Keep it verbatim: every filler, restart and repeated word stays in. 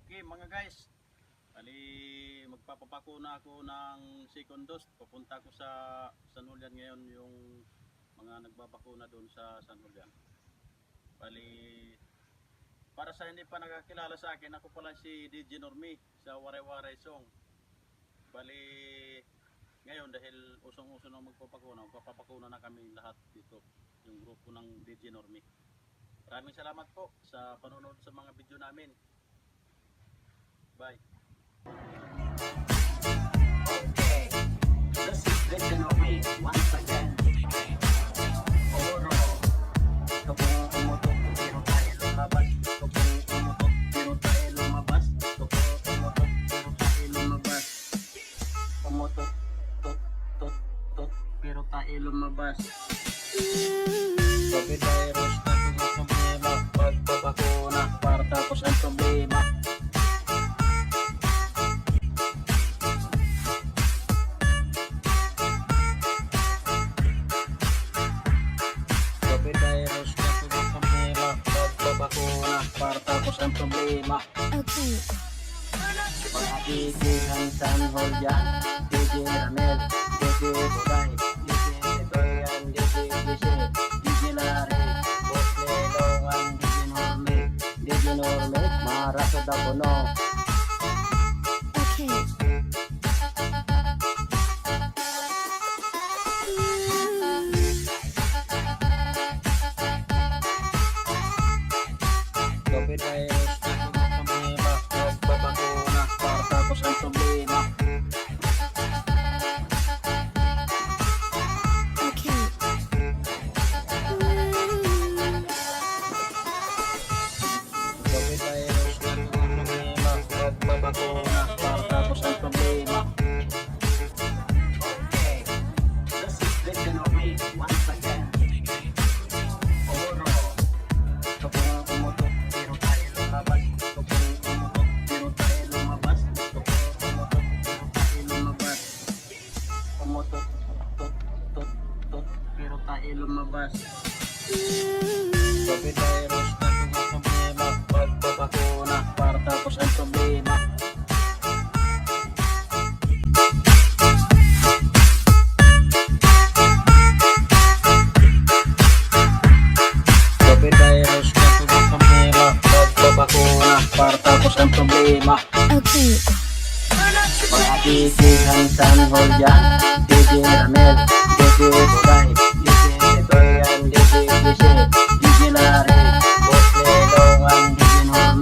Okay, mga guys. Bali, magpapabakuna ako ng second dose. Papunta ako sa San Julian ngayon, yung mga nagbabakuna doon sa San Julian. Bali, para sa hindi pa nakakilala sa akin, ako pala si D J Normie sa Waray Waray Song. Bali, ngayon dahil usong-uso na magpapakuna, magpapakuna na kami lahat dito, yung grupo ng D J Normie. Maraming salamat po sa panonood sa mga video namin. Bye. Okay, this is Vision of Me once again. Oro. Kabong umutok, pero tayo lumabas. Kabong umutok, pero tayo lumabas. Kabong umutok, pero tayo lumabas. Umutot, tot, tot, tot, pero tayo lumabas. Covid virus na, mga problema. Magpabakuna para tapos ang problema. Covid virus na, mga problema. Magpabakuna para tapos ang problema. Okay. Mga D J han San Julian, D J Ramel, D J Buday, D J Sebastian, D J Giselle, D J Larry, Boss Lelo, and D J Normie, D J Normie, Maraso da Bono. Okay. Covid virus na, mga problema. Magpabakuna para tapos ang problema. Okay. Covid virus na, mga problema. Magpabakuna para tapos ang problema. Okay. This is Vision of Me once again. Oro. Kabong umutok, pero tayo lumabas. Kabong umutok, pero tayo lumabas. Kabong umutok, pero tayo lumabas. Umutot, tot, tot, tot, pero tayo lumabas. Covid virus na, mga problema. Magpabakuna para tapos ang problema. Covid virus na, mga problema. Magpabakuna para tapos ang problema. Okay. Mga D J han San Julian, D J Ramel, D J Buday, D J Sebastian, D J Giselle,